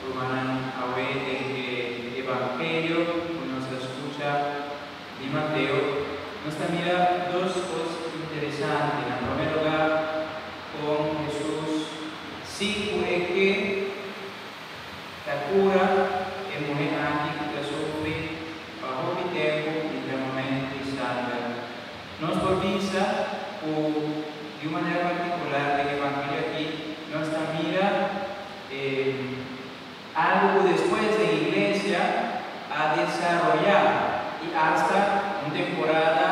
Rumannan, awe den e Evangelio ku nos a skucha di Mateo, nos ta mira dos kos interesante. Na promé lugá, kon Hesus, sin ku e ke, ta kura e muhé aki ku ta sufri pa hopi tempu di dramamentu di sanger. Nos por bisa ku di un manera partikular den Evangelio aki nos ta mira e algu ku despues den iglesia a desaroyá i asta un temporada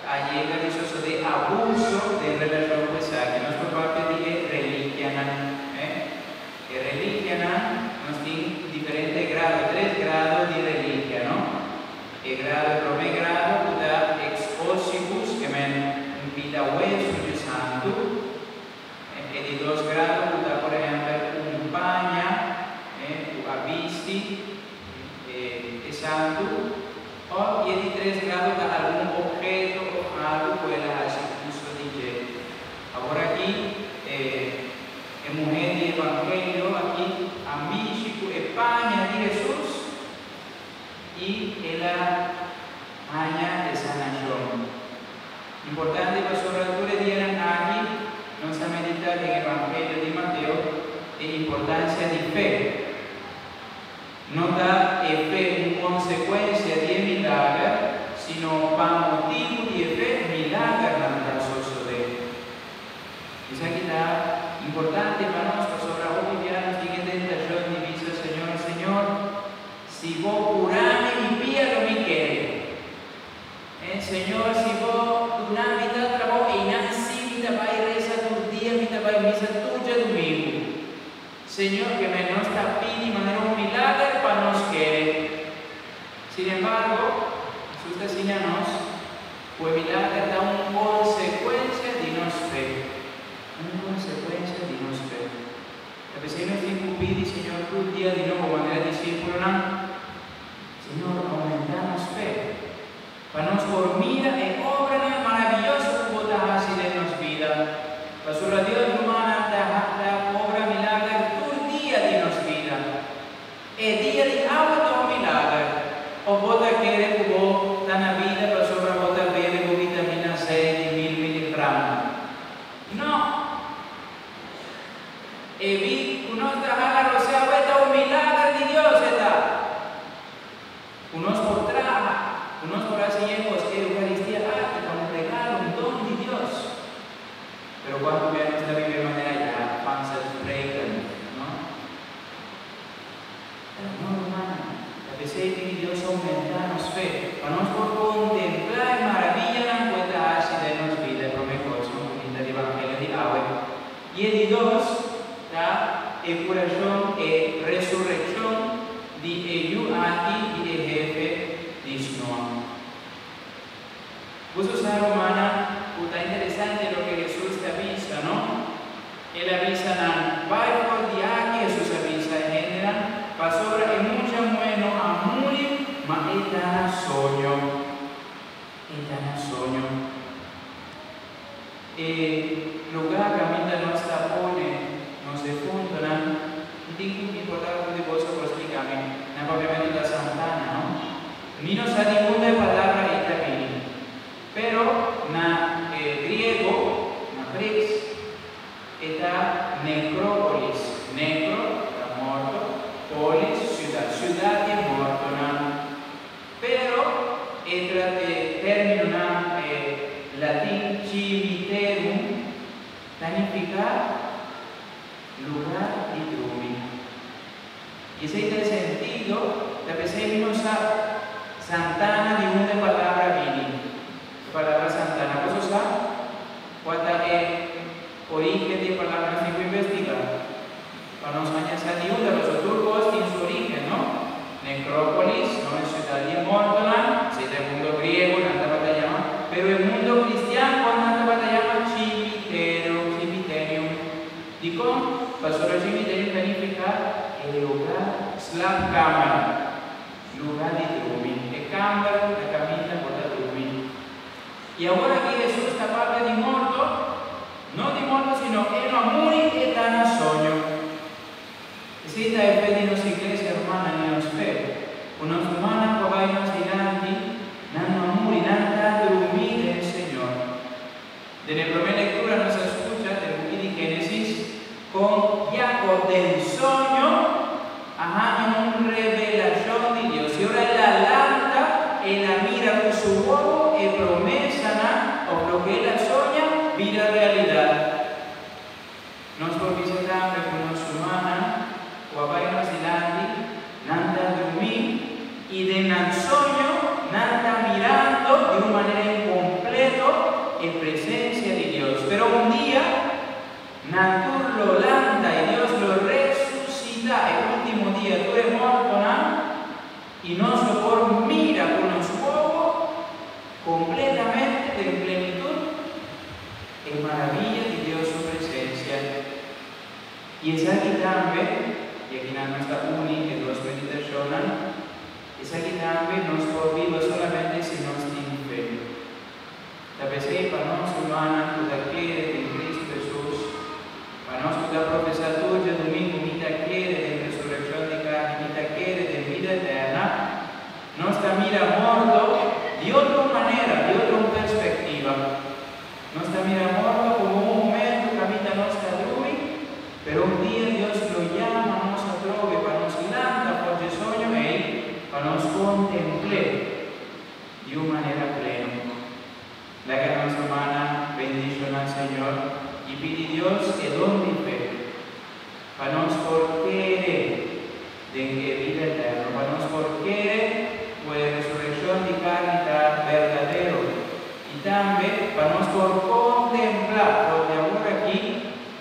a yega di sosodé abuso den relashon ku esaki. Nos por papia di e relikianan. E relikianan nos tin diferente grado, tres grado di relikia, no? E grado, e promé grado ku ta ex ossibus, ke men un pida wesu dje santu. E di dos grado ku ta por ehèmpel un paña ku a bisti e santu. Òf i e di tres grado ta algun opheto òf algu ku el a hasi uso di dje. Awor aki e e muhé di evangelio aki a mishi ku e paña di Hesus i el a haña e sanashon. Importante pasobra tur e dianan aki nos a meditá den Evangelio di Mateo e importancia di fe. No ta e fe un consecuencia di e milager, sino pa motibu di e fe milagernan ta sosodé. Esaki ta importante pa nos pasobra hopi bia nos tin e tentacion di bisa, Señor, Señor, si bo cura mi mi pia lo mi kere. E Señor, si bo duna mi tal trabou einan sí mi ta bai resa tur dia, mi ta bai misa tur djadumingu. Señor, ke men nos ta pidi manera un milager pa nos kere. Sin embargo, Jesús ta siña nos ku e milager ta un konsekuensia di nos fe. Un konsekuensia di nos fe. Ta p'esei nos tin ku pidi Señor tur dia di nobo manera disípulonan. Señor, aumentá nos fe, pa nos por mira e obranan maraviyoso ku Bo ta hasi den nos bida. Pasobra Dios, rumannan, ta ta obra milager tur dia di nos bida. E dia di awe ta un milager. Of bo ta kere ku bo ta na bida pasobra bo ta bebe bo vitamina C di 1000 miligram? No! E bi ku nos ta hala rosea awe ta un milager di Dios, e ta. Ku nos por traha, ku nos por hasi yegos, e Eucaristia aki ta un regalo, un don di Dios. Pero kuantu bia nos ta biba e manera ya vanzelfsprekend, no? Pero no, rumannan, ta p'esei pidi Dios oumentá nos fe, pa nos por kontemplá e maravillanan ku e ta hasi den nos bida, e promé kos, no, bunita di Evangelio di awe. I e di dos ta e kurashon, e resurekshon di e yu aki di e hefe di snoa. Boso sa, rumannan, ku ta interesante loke Hesus ta bisa, no? El a bisa nan, Bai for di aki, Hesus a bisa e hendenan, pasobra e mucha muhé no a muri, ma e ta na soño. E ta na soño. E lugá kaminda nos ta pone nos defuntonan, mi tin ku importá algun di boso por splika mi, na papiamentu ta santana, no? Mi no sa di unda e palabra ei ta bini, pero na e griego, na Grieks, e ta nekrópolis, nekro ta morto, polis, siudat, siudat di e mortonan. Pero e tra e términonan e latin cimiterum ta nifiká lugar di drumi. I esei ta e sentido, ta p'esei mi no sa santana di unda e palabra a bini. E palabra santana, boso sa kua ta e orígen di e palabra? Nos tin ku investigá. Pa nos haña sa di unda, pasobra tur kos tin su orígen, no? Nekrópolis, no, e siudat di e mortonan, esei ta e mundo griego, nan tabata yama, pero e mundo kristian, kon nan tabata yama? Chimiterio, cimiterium. Dikon? Pasobra cimiterium ta nifiká e lugar slaapkamer, lugar di drumi, e kamber na kaminda bo ta drumi. I awor aki Hesus ta papia di morto, no di morto sino e no a muri, e ta na soño. Esei ta e fe di nos. Kon Jacob den soño a haña un revelashon di Dios. I ora el a lanta, el a mira ku su wowo e promesanan, òf loke el a soña, bira realidat. Nos por bisa tambe ku nos rumannan ku a bai nos dilanti, nan ta drumí i den nan soño nan ta mirando di un manera inkompleto e presensia di Dios. Pero un dia nan tur lo lanta i Dios lo resusitá e último dia tur e mortonan i nos lo por mira ku nos wowo kompletamente den plenitut e maravilla di Dios su presensia. I esaki tambe, i akinan nos ta uni e dos meditashonnan, esaki tambe nos por biba solamente si nos tin fe. Ta p'esei pa nos rumannan ku ta kere den Kristu Hesus, pa nos ku ta profesá tur djadumingu mi ta kere den resurekshon di karni, mi ta kere den bida eterna, nos ta mira morto di otro un manera, di otro un perspektiva. Nos ta mira morto komo un momentu kaminda nos ta drumi, pero un dia Dios lo yama nos atrobe pa nos lanta for dje soño ei, pa nos kontempl'é di un manera pleno. Laga nos rumannan bendishoná Señor i pidi Dios e don di fe, pa nos por kere den e bida eterno, pa nos por kere ku e resurekshon di karni ta berdadero, i tambe pa nos por kontemplá for di awor aki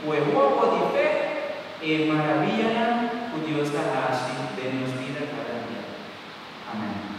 ku e wowo di fe e maravianan ku Dios ta hasi den nos bida kada dia. Amèn.